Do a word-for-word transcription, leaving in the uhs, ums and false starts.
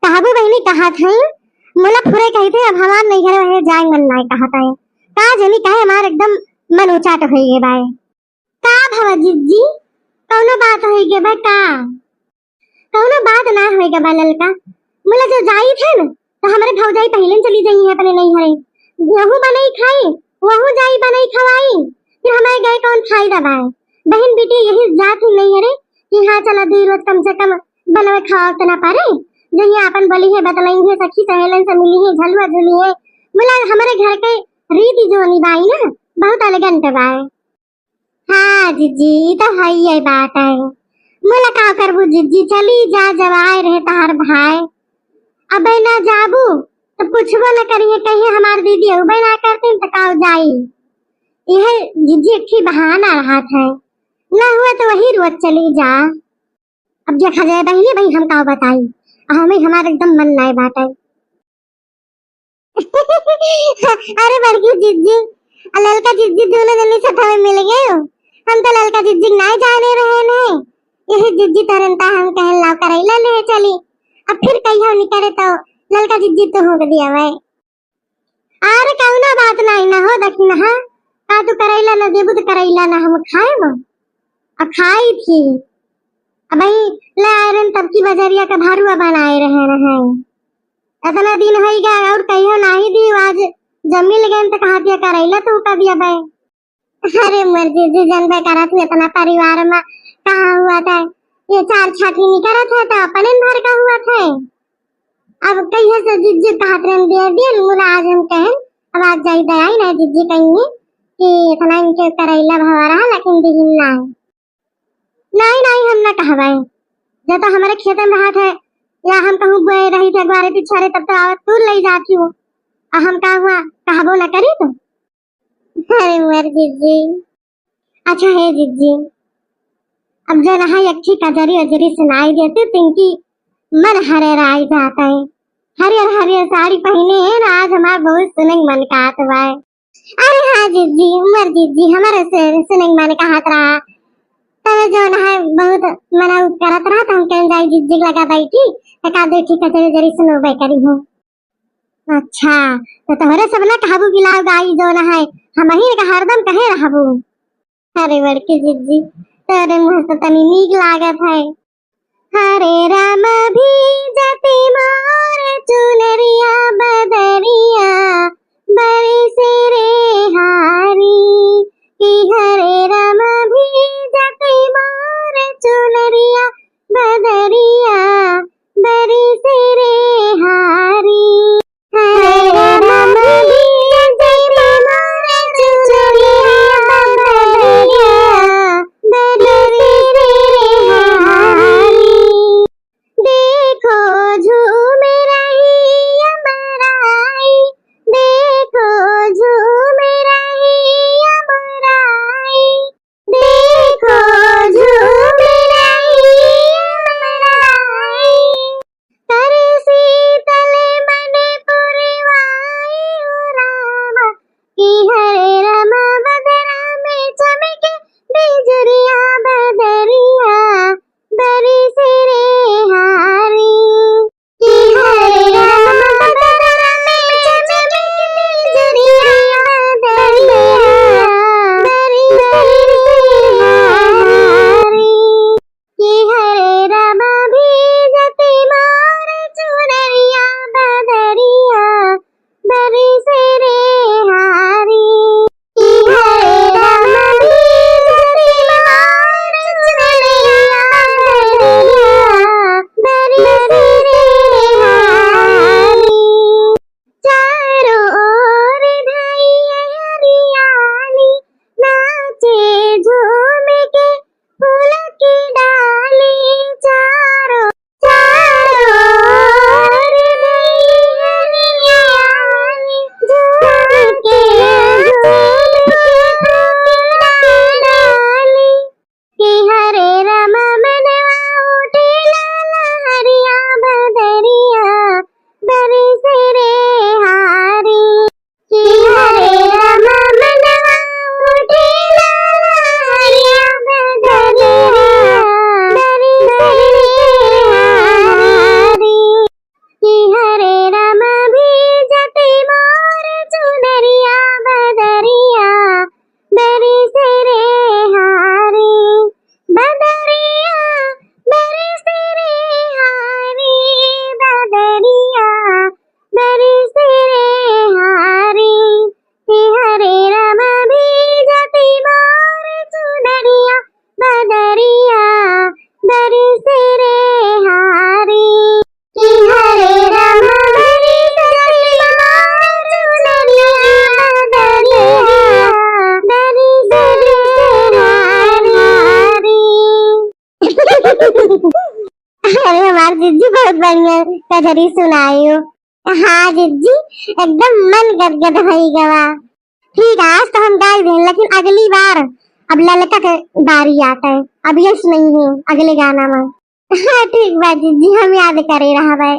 कहबू बहिनी कहत हई, मुला फुरे कहित है, अब हमार नैहर वहे जाए मन नाय कहत है। का जनी काहे हमार एकदम मन उचाट होई गए बाय। का भवा जिज्जी, कौनो बात होई गए बा का? कौनो बात ना होई गए बा ललका, मुला जो जाई थे न तो हमरे भौजाई पहिले चली जाई है अपने नैहरे। यहू बनाई खाई, वहू जाई बनाई खवाई, फिर हमारे गए कौन फायदा बाय? बहिन बेटी यही जात ही नैहरे कि हाँ चला दुई रोज कम से कम बनवे खावा तो ना पारे। जहिया आपन बोली है, बतलाई है, सखी सहेलन से मिली है, झलुआ झुली है, मुला हमरे घर के रीति जोनी बाई ना बहुत अलगंट बाय। हाँ जिज्जी, ई तो हइये बात है। मुला का करबू जिज्जी, चली जा, जब आए रहे तहार भाई। अबे ना जाबू तो पूछबो न करिए, कहिए हमार दीदी अबे ना करते तो का जाई। यह जिज्जी एक ही बहाना रहत है, ना हुआ तो वही रोज चली जा। अब देखा जाए बहिनी, भाई हम का बताई, हमें हमार एकदम मन नाय बाटे। अरे बड़की जिज्जी, आ ललका जिज्जी दोनों जनी सथवे मिल गए हो। हम तो ललका जिज्जी के नाय जाने रहे ने, यही जिज्जी तरन ता हम कहन लाओ करैला ले चली। अब फिर कहियो निकले तो ललका जिज्जी तो हो दिया भाई। अरे कौनो बात नाई ना हो दखिनहा, का तू करैला ना देबू तो करैला ना हम खाएब। आ खाई थी, अब भाई ले आए रहन तब की बजरिया का भरुआ बनाए रहे रहे। इतना दिन होई गया और कहियो नाही दी, आज जब मिल गए तो कहा दिया करैला तू का दिया बे। अरे मर जिज्जी, जनबे करत हूँ इतना परिवार में कहाँ हुआ था, ये चार छाटी निकलत है तो अपने भर का हुआ था। अब कहिए से जिज्जी कहत रहन दे दिए मुला, आज हम कहन अब आज जाई दयाई ना जिज्जी कहिए कि इतना इनके करैला भवा रहा लेकिन दिहिन ना। नहीं नहीं हम ना कहबे, जब तो हमारे खेत में रहत है या हम कहूँ बोए रही थे ग्वारे पिछारे तब तो आवत तू ले जाती हो, और हम का हुआ कहबो ना करी तो। अरे मर जिज्जी। अच्छा हे जिज्जी, अब जो रहा एक ठी कजरी उजरी सुनाई देती, तिनकी मन हरे राई जाता है। हरियर हरियर साड़ी पहने है ना, आज हमार बहुत सुने मन का आता है। अरे हाँ जिज्जी, मर जिज्जी, हमारे से सुने मन का हाथ रहा। तब जो रहा बहुत मना करत रहा, तो हम कहन जाई जिज्जी लगा बैठी, एक आध ठी कजरी उजरी सुनोबे करी हूँ। अच्छा, तो तोहरे सब ना कहबू कि लाओ गाई जो ना है, हम ही का हरदम कहे रहबू। अरे बड़की जिज्जी, तोरे मुँह से तनी नीक लागत है। हरे राम भीजत मोर चुनरिया बदरिया बरसे रे हारी, कि हरे राम भीजत मोर चुनरिया बदरिया बरसे रे हारी। हरे राम भीजत मोर चुनरिया बदरिया बरसे रे हारी। देख बहुत बढ़िया कजरी सुनायो। हाँ जिज्जी, एकदम मन गदगद होई गवा। ठीक है, आज तो हम गाई देन, लेकिन अगली बार अब ललका के बारी आटे, अब यश नहीं है अगले गाना में। हाँ ठीक बा जिज्जी, हम याद करे रहबे।